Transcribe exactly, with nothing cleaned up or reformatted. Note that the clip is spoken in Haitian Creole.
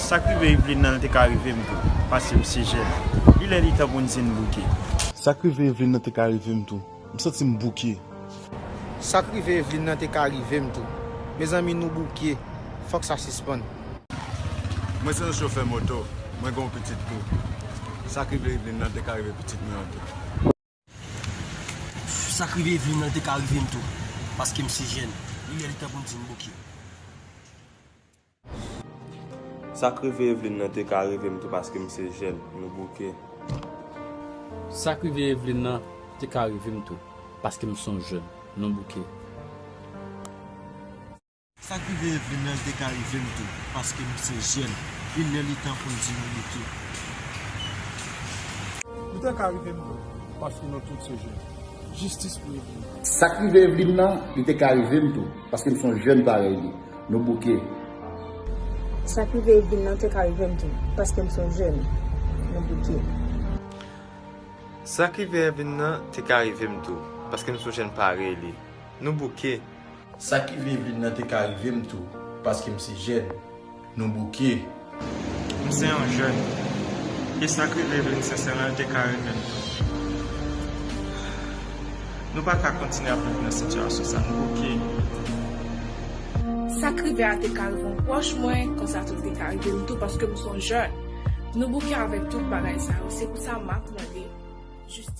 Sa k rive Eveline nan, l te ka rive m tou, paske m se jèn. Li lè li tan pou n di n bouke. Sa k rive Eveline nan te ka rive m tou. M santi m bouke. Sa k rive Eveline nan te ka rive m tou. Mezanmi, nou bouke. Fòk sa sispann. Mwen se yon chofè moto. Mwen gen yon pitit tou. Sa k rive Eveline nan te ka rive pitit mwen an tou. Sa k rive Eveline nan te ka rive m tou, paske m se jèn. Li lè li tan pou n di n bouke. Sa k rive Eveline nan te ka rive m tou, paske m se jèn. Nou bouke. Sa k rive Eveline nan te ka rive m tou, paske m se yon jèn. Nou bouke. Sa k rive Eveline nan te ka rive m tou, paske m se jèn. Li lè li tan pou n di nou bouke. Li te ka rive m tou, paske nou tout se jèn. Jistis pou Eveline. Sa k rive Eveline nan, li te ka rive m tou, paske m se yon jèn parèy li. Nou bouke. Sa k rive Eveline nan te ka rive m tou, paske m se yon jèn. Nou bouke. Sa k rive Eveline nan te ka rive m tou, paske m se yon jèn parèy li. Nou bouke. Sa k rive Eveline nan te ka rive m tou, paske m se jèn. Nou bouke. M se yon jèn. E sa k rive Eveline Sensèl nan te ka rive m tou. Nou pa ka kontinye ap viv nan sitiyasyon sa, nou bouke. Sa k rive a te ka rive yon pwòch mwen, konsa tou l te ka rive m tou, paske m se yon jèn. Nou bouke avèk tout bagay sa yo, se pou sa m ap mande jistis.